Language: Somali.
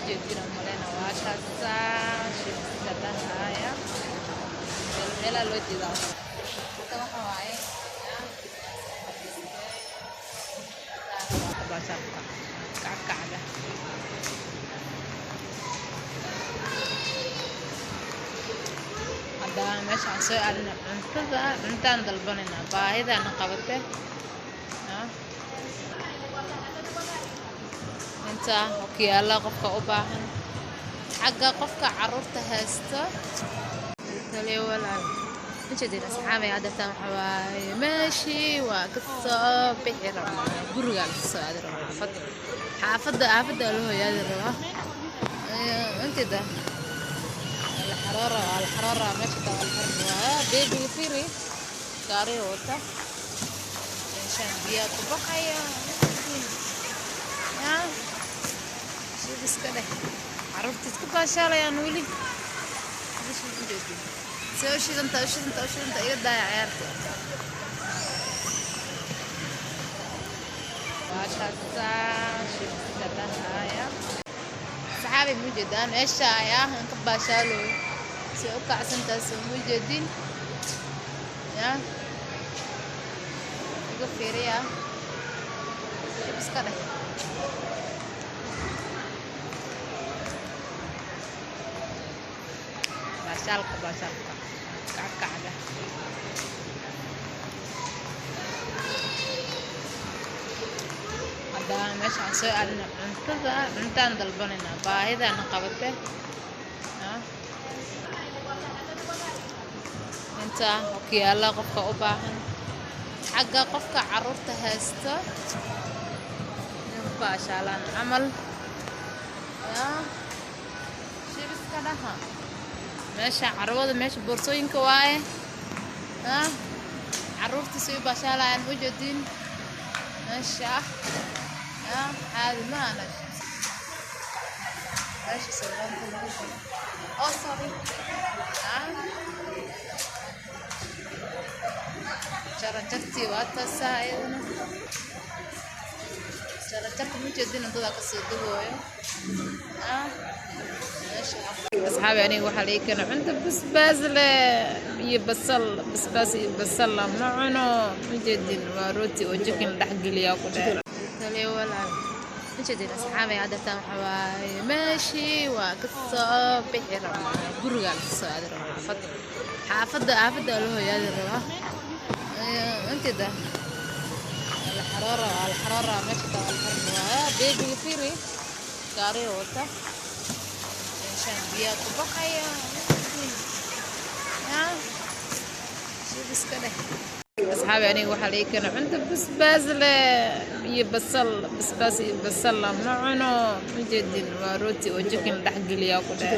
Ujeedina maleyna, waa kaasaa shibska dhahaya, meel meelaa loo jeedaa. Hadda waxa waaye baashalka kackacda. Hadda meeshaan soo aadna cuntada, cuntaan dalbanaynaa, baahidaana qabate. Inta okiyaala qofka u baahan, xagga qofka caruurta haysto kaliya. Walaal, ujeedin asxaabay, hadda waxa waaye meeshii waa kasoo bixi rabaa, gurigaa kasoo aadi rabaa, xaafadda xaafadda xaafadda loo hoyaadi rabaa. Inteeda alxaroora, alxaroora meesha taa alxaroora. Beebiga firi, gaariga wata, meeshaan biyaa ku baxaya. Yaa shib iska dheh, caruurta iska baashaalayaan weli. See u shidanta, u shidanta, u shidanta! Iga daaya ciyaarta. Waa kaasaa shibska dhahaya. Saxaabi, ma ujeedaan meesha ayaa aan ka baashaaloyo? See u kacsantaas, ma ujeedin? Ya iga fiiriya, shib iska dheh. Baashaalka, baashaalka kackacda. Hadda meeshaan soo aadna cuntada, cuntaan dalbanaynaa, baahidaana qabate. Inta okiyaala qofka u baahan, xagga qofka caruurta haysto inay ku baashaalaan camal. Yaa shib iska dhaha, meesha carwada, meesha boorsooyinka waaye. Caruurta si u baashaalayaan, ujeedin meesha? Yaa caadi maana meesha sawiraanta lagu galo. Oh, sorry. Jaranjartii waa taasaa iyadana. Jaranjarta ma jeedin, dadaa kasoo degooyo. Asxaabi, aniga waxaa la ii keenay cunto basbaas leh iyo basal. Basbaas iyo basal lama cuno, ma jeedin? Waa rooti oo chicken la dhex geliyaa ku dheer kaliya. Walaal, ma jeedin asxaabi, hadda waxa waaye meeshii waa kasoo bixi rabaa, gurigaa kasoo aadi rabaa, xaafadda xaafadda xaafadda loo hoyaadi rabaa. Inteeda alxaroora, alxaroora meesha taa alxaroora. Beebiga firi, gaariga wata, meeshaan biyaa ku baxaya. Yaa shib iska dheh. Asxaabi, aniga waxaa la ii keenay cunto basbaas leh iyo basal. Basbaas iyo basal lama cuno, ma jeedin? Waa rooti oo chicken la dhex geliyaa ku dheer.